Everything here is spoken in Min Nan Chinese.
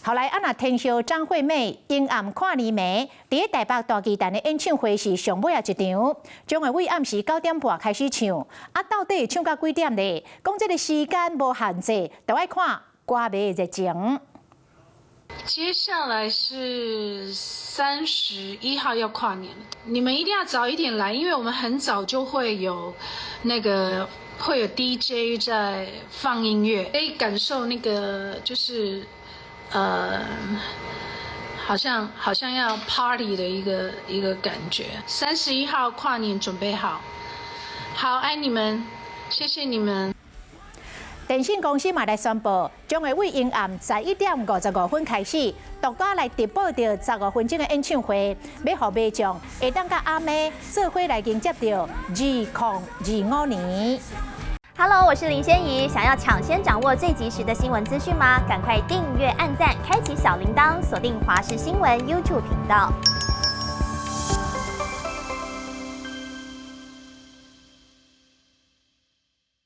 後來啊，若天后張惠妹迎暗跨年暝，佇咧台北大巨蛋的演唱會是上尾仔一場，將會為暗時9點半開始唱。啊，到底會唱到幾點咧？講這个時間無限制，都愛看歌迷熱情。接下來是31號要跨年，你們一定要早一點來，因為我們很早就會有那個會有 DJ 在放音樂，可以感受那個就是。好像要 party 的一個感覺。31號跨年準備好，好愛你們，謝謝你們。電信公司嘛來宣布，將會為迎暗11點55分開始，獨家來直播著15分鐘的演唱會，欲予民眾會當佮阿妹做伙來迎接著2025年。 Hello，我是林仙怡。想要搶先掌握最及時的新聞資訊嗎？趕快訂閱、按讚、開啟小鈴鐺，鎖定華視新聞 YouTube 頻道。